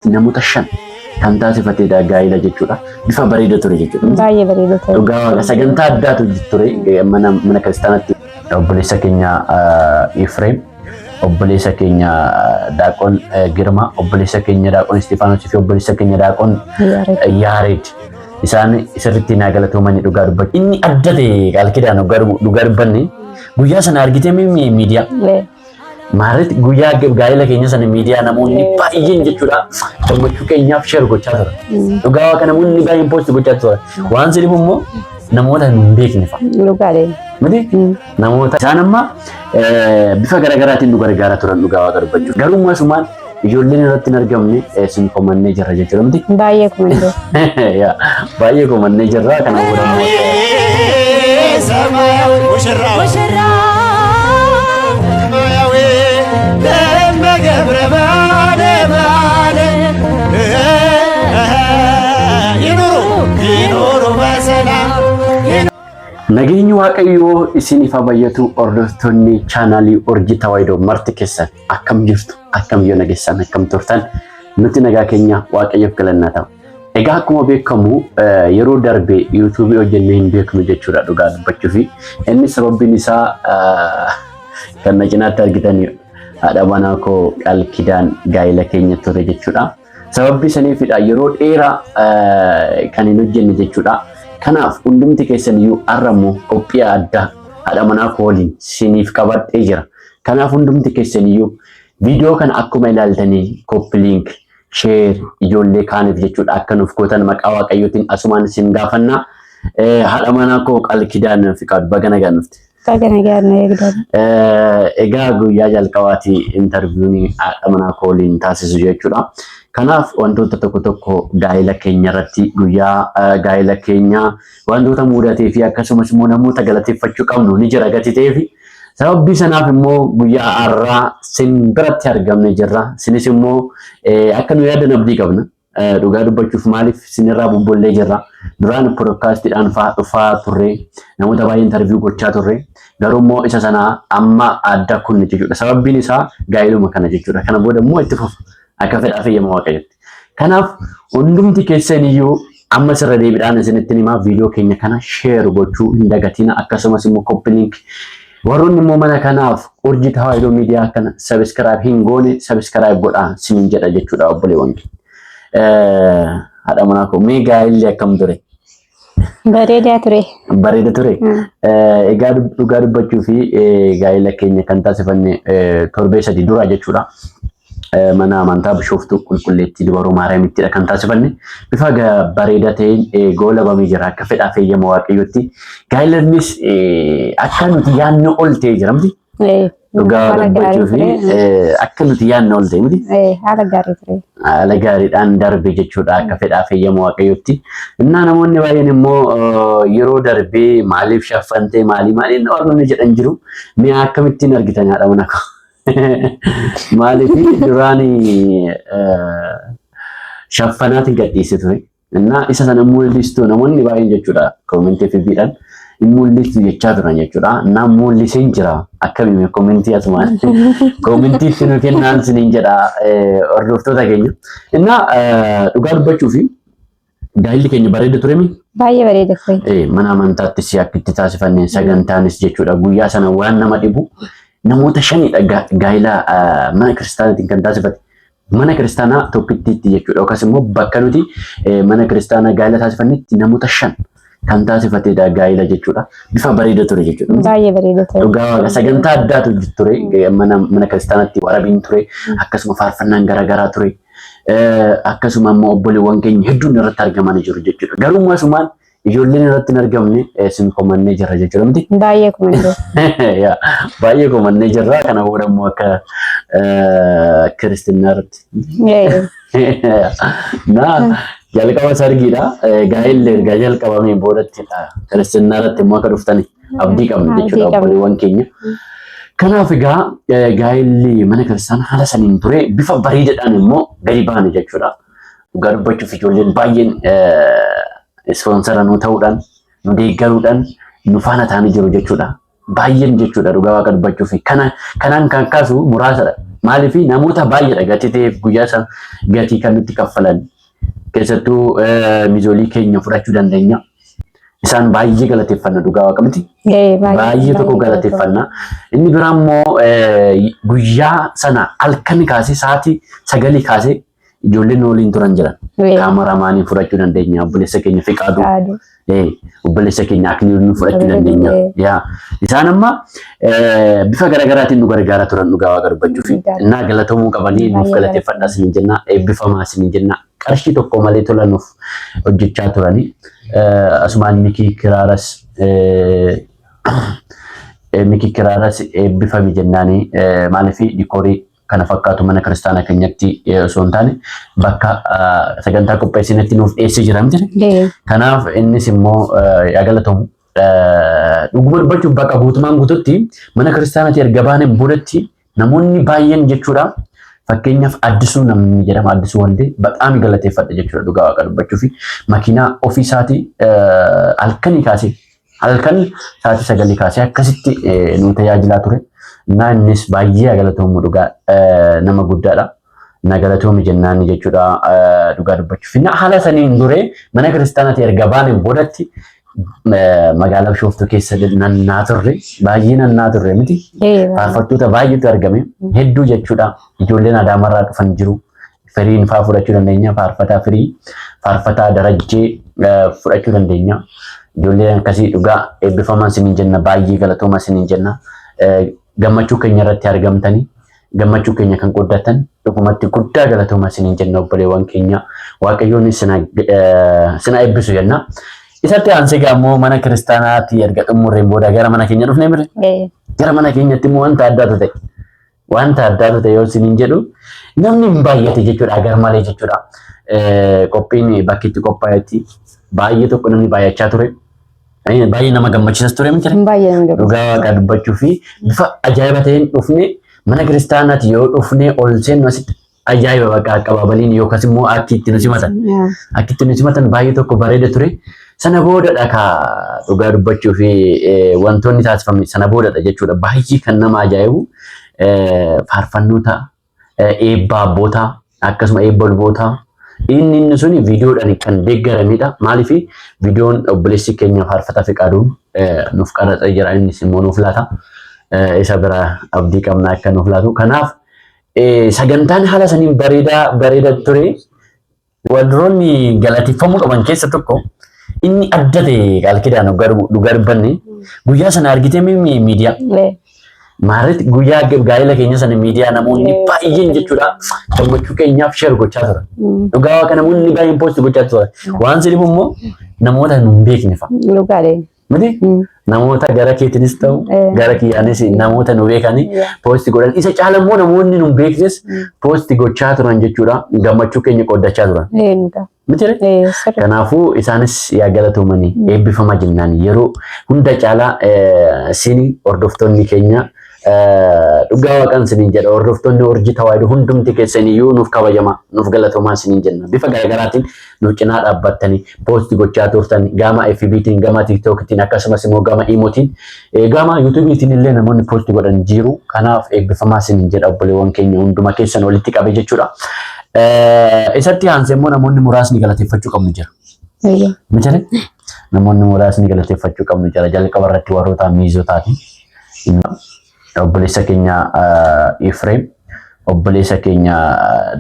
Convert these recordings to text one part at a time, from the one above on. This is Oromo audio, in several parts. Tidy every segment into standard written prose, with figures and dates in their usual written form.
Namoota 5 kan taasifatedha gaa'ela jechuudha. Bifa bareeda ture jechuudha. Baay'ee bareeda ture. Dhugaa waaqa sagantaa addaatu ture mana kiristaanaatti. Obboleessa keenya Ifreem, obboleessa keenya Daaqon Girmaa, obboleessa keenya Daaqon Istifaanos fi obboleessa keenya Daaqon Yaareed. Isaan sirriitti naa galatoomanii dhugaa dubbachuu. Inni adda ta'e Qaalkidaan dhugaa dubbanne guyyaa sana argitee miidiyaa. Maaliif guyyaa gaa'ela keenya sana miidiyaa namoonni baay'een jechuudha gammachuu keenyaaf share gochaa turan. Dhugaa waaqa namoonni baay'een post gochaa turan. Waan sirriif immoo namoota hin beekne fa'a. Dhugaalee. Miti namoota isaan amma bifa garaagaraatiin nu gargaaraa turan dhugaa waaqa dubbachuu. Garuu asumaan ijoolleen irratti hin argamne sin komannee jirra jechuudha miti. Baay'ee komannee. Baay'ee komannee jirra kana booda immoo. Nageenyi Waaqayyoo isiniif haa baay'atu hordoftoonni chaanaalii Urjii Tawaahidoo marti keessan akkam jirtu, akkam yoo nageessan, akkam turtan? Nuti nagaa keenya, Waaqayyoof galannaa ta'u. Egaa akkuma beekamu yeroo darbe yuutuubii hojjennee hin beeknu jechuudha dhugaa dubbachuu fi inni sababbiin isaa kan na cinaatti argitan haadha manaa koo Qaalkidaan gaa'ela keenya ture jechuudha. Sababbii saniifidha yeroo dheeraa kan hin hojjenne jechuudha. Kanaaf hundumti keessan iyyuu har'a immoo qophii addaa haadha manaa koo waliin siniif qabadhee jira. Kanaaf hundumti keessan iyyuu viidiyoo kana akkuma ilaaltanii copy link, share ijoollee kaaniif jechuudha akka nuuf gootan maqaa Waaqayyootiin asumaan isin gaafannaa. Haadha manaa koo Qaalkidaan Fiqaadu, baga nagaan dhufte. Baga nagaan na eegdan. Egaa guyyaa jalqabaati interview'n haadha manaa koo waliin taasisu jechuudha. Kanaaf wantoota tokko tokko gaa'ela keenya irratti, guyyaa gaa'ela keenya wantoota mudatee fi akkasumas immoo namoota galateeffachuu qabnu ni jira gati ta'ee fi sababbii sanaaf immoo guyyaa har'aa sin biratti argamne jirra. Sinis immoo akka nu yaadan abdii qabna. Dhugaa dubbachuuf maaliif sinirraa bubbollee jirra. Duraan podcastiidhaan fa'aa dhufaa turre, namoota baay'ee interview gochaa turre. Garuu immoo isa sana amma adda kunne jechuudha. Sababbiin isaa gaa'eluma kana jechuudha. Kana booda immoo itti fufa akka fedhaa fi eeyyama Waaqayyootti. Kanaaf hundumti keessan iyyuu amma sirra deebiidhaan isinitti himaa, viidiyoo keenya kana share gochuu hin dagatina, akkasumas immoo copy link. Warroonni immoo mana kanaaf Urjii Tawaahidoo Miidiyaa kana subscribe hin goone subscribe godhaa sinin jedha jechuudha obboleewwan keenya. Haadha manaa koo, mee gaa'elli akkam ture? Bareedaa ture. Bareeda ture. Egaa dhugaa dubbachuu fi gaa'ela keenya kan taasifanne torbee 3 dura jechuudha. Mana amantaa Bishooftuu Qulqulleettii Dubaroo Maariyaamittidha kan taasifanne. Bifa bareeda ta'een goolabamee jira akka fedhaa fi eeyyama Waaqayyootti. Gaa'elannis akka nuti yaadne ol ta'ee jira miti. Dhugaa Haala gaarii dubbachuu fi ture. Akka nuti yaadne ol ta'e miti. Haala gaarii ture. Haala gaariidhaan darbe jechuudha akka fedhaa fi eeyyama Waaqayyootti. Innaa namoonni baay'een immoo yeroo darbee maaliif shaffantee, maalii maaliin warroonni jedhan jiru. Mi'a akkamittiin argitan haadha mana koo? Maaliif duraan shaffanaatiin gadhiise ture. Innaa isa sana mul'istu namoonni baay'een jechuudha commentii FB'dhaan hin mul'istu jechaa turan jechuudha. Innaa mul'iseen jira, akkamiin commentii asumaan commentii itti nu kennaan siniin jedha hordoftoota keenya. Innaa dhugaa dubbachuu fi gaa'illi keenya bareeda ture mi? Baay'ee bareeda ture. Mana amantaattis akka itti taasifanne sagantaanis jechuudha guyyaa sana waan nama dhibu namoota shanidha gaa'ila mana kiristaanaatiin kan taasifate. Mana kiristaanaa tokkittiitti jechuudha yookaas immoo bakka nuti mana kiristaanaa gaa'ila taasifannetti namoota 5 kan taasifatedha gaa'ila jechuudha. Bifa bareeda ture jechuudha. Baay'ee bareeda ture. Dhugaa waaqa sagantaa addaatu ture, mana kiristaanaatti warabiin ture, akkasuma faarfannaan garaagaraa ture, akkasuma immoo obboleewwan keenya hedduun irratti argamanii jiru jechuudha. Garuu asumaan ijoolleen irratti hin argamne sin komannee jirra jechuudha miti. Baay'ee komannee. Baay'ee komannee jirra. Kana booda immoo akka kiristinnaa irratti. Na jalqaba sargiidha. Gaa'elli erga jalqabamee boodattidha. Kiristinnaa irratti immoo akka dhuftani abdii qabna jechuudha obboleewwan keenya. Kanaaf egaa gaa'elli mana kiristaanaa haala saniin ture, bifa bareedaadhaan immoo gadi baane jechuudha. Dhugaa dubbachuuf ijoolleen baay'een sponsor nu ta'uudhaan, nu deeggaruudhaan nu faana ta'anii jiru jechuudha. Baay'een jechuudha dhugaa waaqa dubbachuuf. Kanaan kan kaasu muraasadha. Maaliif namoota baay'eedha gatii ta'eef guyyaa sana gatii kan nutti kaffalan. Keessattuu mizoolii keenya fudhachuu dandeenya. Isaan baay'ee galateeffanna dhugaa waaqa miti. Baay'ee tokko galateeffanna. Inni biraa immoo guyyaa sana halkan kaasee sa'aatii 9 kaasee ijoolleen waliin turan jiran. Kaameramaanii fudhachuu dandeenya. Obboleessa keenya Fiqaaduu. Obboleessa keenya Akiliiluu fudhachuu dandeenya. Yaa isaan amma bifa garaagaraatiin nu gargaaraa turan dhugaa waaqa dubbachuuf. Innaa galatamuu qabanii nuuf galateeffadhaa isiniin jenna. Eebbifamaa isiniin jenna. Qarshii tokko malee tola nuuf hojjechaa turanii. Asumaan Mikii Kiraaras eebbifami jennaanii, maaliif dikoorii kana fakkaatu mana kiristaanaa keenyatti osoo hin taane bakka sagantaa qopheessinetti nuuf dhiyeessee jira miti. Kanaaf innis immoo yaa galatamu. Dhuguma dubbachuuf bakka guutumaan guututti mana kiristaanaatti erga baaneen boodatti namoonni baay'een jechuudha. Fakkeenyaaf Addisuu namni jedhama, Addisuu Waldee baqaami galateeffadha jechuudha dhugaa waaqa dubbachuuf. Makiinaa ofii isaatii halkanii kaasee, halkan sa'aatii 9 kaasee akkasitti nu tajaajilaa ture. Innaa innis baay'ee galatoomu, dhugaa nama guddaadha. Na galatoomi jennaan jechuudha dhugaa dubbachuuf. Innaa haala saniin duree mana kiristaanaatti erga baaneen boodatti magaalaa Bishooftuu keessa nannaa turre, baay'ee nannaa turre miti. Faarfattoota baay'eetu argame, hedduu jechuudha. Ijoolleen Adaamarraa dhufan jiru. Firiin faa fudhachuu dandeenya. Faarfataa Firii, faarfataa Darajjee fudhachuu dandeenya. Ijoolleen akkasii dhugaa eebbifamaa isiniin jenna, baay'ee galatooma isiniin jenna. Gammachuu keenya irratti argamtanii gammachuu keenya kan qooddatan dhugumatti guddaa galatooma isiniin jenna, obboleewwan keenya. Waaqayyoon sina eebbisu jenna. Isatti aansee immoo mana kiristaanaatti erga xumurreen booda gara mana keenya dhufnee mire. Gara mana keenyatti immoo wanta addaatu ta'e. Wanta addaatu ta'e yoo isiniin jedhu namni hin baay'ate jechuudha, gar malee jechuudha. Qophiin bakki itti qophaa'etti baay'ee tokko namni baay'achaa ture. Baay'ee nama gammachiisas ture miti. Baay'ee nama gammachiisa. Dhugaa waaqa dubbachuu fi bifa ajaa'iba ta'een dhufne. Mana kiristaanaatti yoo dhufne ol seennu asitti ajaa'iba, bakka aqabaabaliin yookaas immoo akki itti nu simatan. Akki itti nu simatan baay'ee tokko bareeda ture. Sana boodadha ka dhugaa dubbachuu fi wantoonni taasifamne sana boodadha jechuudha. Baay'ee kan nama ajaa'ibu faarfannoota, eebba abbootaa, akkasuma eebba lubootaa inni suni viidiyoodhaan kan deeggaramedha. Maaliif viidiyoon obboleessi keenya faarfataa Fiqaaduun nuuf qaraxee jira, innis immoo nuuf laata. Isa bira abdii qabna akka nuuf laatu. Kanaaf sagantaan haala saniin bareedaa bareeda ture. Warroonni galateeffamuu qaban keessa tokko inni adda ta'e Qaalkidaan dhugaa dubbanne guyyaa sana argitee miidiyaa. Maarratti guyyaa gaa'ela keenya sana miidiyaa namoonni baay'een jechuudha gammachuu keenyaaf share gochaa turan. Dhugaa waaqa namoonni baay'een post gochaa turan. Waan sirriif immoo namoota nu hin beekne fa'a. Dhugaalee. Miti? Namoota gara keetiinis ta'u gara kiyyaanis namoota nu beekanii post godhan. Isa caala immoo namoonni nu hin beeknes post gochaa turan jechuudha. Gammachuu keenya qooddachaa turan. Dhugaa. Miti? Sirrii. Kanaafuu isaanis yaa galatoomanii, eebbifama jennaan. Yeroo hunda caalaa isin hordoftoonni keenya, dhugaa waaqaan isiniin jedha, hordoftoonni Urjii Tawaahidoo hundumti keessaniyyuu nuuf kabajama, nuuf galatoomaa isiniin jenna. Bifa garaagaraatiin nuuf cinaa dhaabbattanii post gochaa turtan, gama FBtiin, gama TikTokitiin, akkasumas immoo gama Imotiin, gama YouTubeiitiin illee namoonni post godhan jiru. Kanaaf eebbifamaa isiniin jedha obboleewwan keenya hunduma keessan walitti qabe jechuudha. Isatti aansee immoo namoonni muraasni galateeffachuu qabnu jira. Miti? Namoonni muraasni galateeffachuu qabnu jira. Jalqaba irratti warroota miizotaati. Obboleessa keenya Ifreem, obboleessa keenya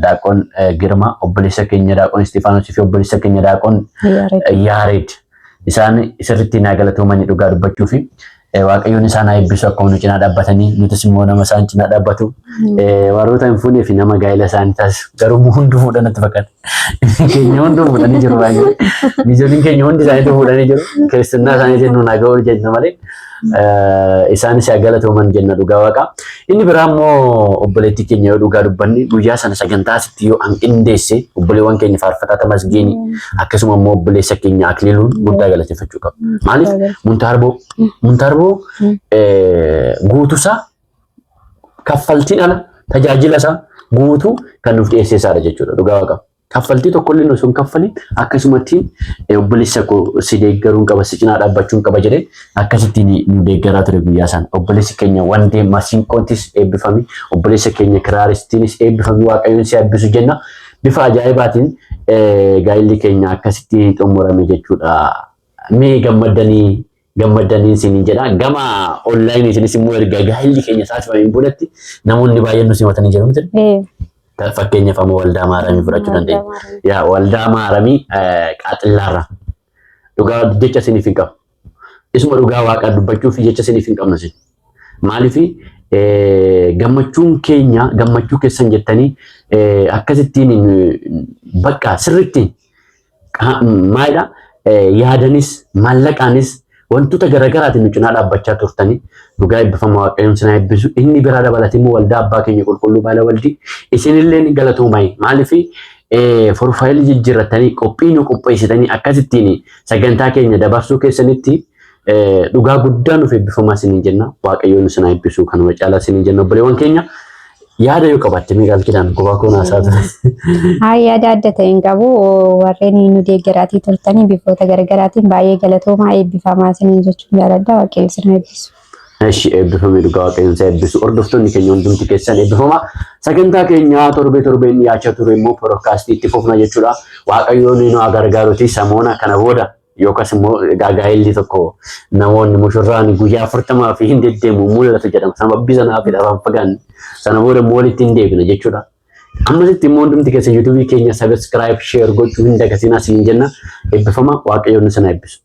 Daaqon Girma, obboleessa keenya Daaqon Istifaanosii fi obboleessa keenya Daaqon Yaared. Isaan sirriitti naa galatoomanii dhugaa dubbachuu fi Waaqayyoon isaan haa eebbisu. Akkuma nu cinaa dhaabbatanii nutis immoo nama isaan cinaa dhaabbatu, warroota hin fuunee fi nama gaa'ela isaanii taasisu garuu hunduu fuudhan natti fakkaata. Keenya hunduu fuudhanii jiru baay'ee. Miizoliin keenya hundi isaaniitu fuudhanii jiru. Kiristinnaa isaaniitiin nu naa ga'uu jenna malee isaanis haa galatooman jenna dhugaa waaqa. Inni biraa immoo obboleettii keenya yoo dhugaa dubbanne guyyaa sana sagantaa asitti yoo an qindeesse obboleewwan keenya faarfataa Tamasgeenii akkasuma immoo obboleessa keenya Akiliiluun guddaa galateeffachuu qaba. Maaliif Muntaarboo guutusaa kaffaltiin ala tajaajila isaa guutuu kan nuuf dhiyeessee isaadha jechuudha dhugaa waaqa. Kaffaltii tokkollee osoo hin kaffalin akkasumatti obboleessa koo si deeggaruun qaba, si cinaa dhaabbachuun qaba jedhee akkasittiin nu deeggaraa ture guyyaa sana. Obboleessi keenya Wandee Masiinqootis eebbifami. Obboleessa keenya Kiraaristiinis eebbifami. Waaqayyoon si eebbisu jenna. Bifa ajaa'ibaatiin gaa'illi keenya akkasitti xumurame jechuudha. Mee gammaddanii gammaddanii isiniin jedha. Gama onlaayinii isinis immoo erga gaa'illi keenya taasifameen boodatti namoonni baay'een nu simatanii jiru miti. Fakkeenyaaf amma waldaa Maaramii fudhachuu dandeenya. Yaa waldaa Maaramii Qaaxillaarraa dhugaa jecha isiniif hin qabu. Isuma dhugaa waaqaa dubbachuuf jecha isiniif hin qabnu isin. Maaliif gammachuun keenya gammachuu keessan jettanii akkasittiin bakka sirrittiin maalidha yaadanis maallaqaanis wantoota garaagaraatiin nu cinaa dhaabbachaa turtanii dhugaa eebbifama Waaqayyoon sinaa eebbisu. Inni biraa dabalatee immoo waldaa abbaa keenya qulqulluu baala waldii isinillee galatoomai. Maaliif forfaayilii jijjiirratanii qophii nu qopheessitanii akkasittiin sagantaa keenya dabarsuu keessanitti dhugaa guddaa nuuf eebbifamaa isiniin jenna. Waaqayyoon sinaa eebbisu kanuma caalaa isiniin jenna obboleewwan keenya. Yaada yoo qabaatte mee Qaalkidaan kophaa koo naasaa ture. Haa, yaada adda ta'e hin qabu. Warreen nu deeggaraatii turtanii bifoota garaagaraatiin baay'ee galatoomaa, eebbifamaa isiniin jechuun jaaladha. Waaqayyo isin eebbisu. Eshi, eebbifamee, dhugaa Waaqayyoon isa eebbisu. Hordoftoonni keenya hundumti keessan eebbifama. Sagantaa keenya torbee torbeen dhiyaachaa ture immoo poodkaastii itti fufna jechuudha. Waaqayyoon nu haa gargaaruti samoona kana booda yookaas immoo gaa'elli tokko namoonni mushurraan guyyaa 40 fi hin deddeemu mul'atu jedhama. Sababii sanaaf afaan fagaanne. Sana booda immoo walitti hin deebina jechuudha. Ammasitti immoo hundumti keessa yuutuubii keenya subscribe, share gochuu hin dagatinaa isiniin jenna. Eebbifama, Waaqayyoon isin haa eebbisu.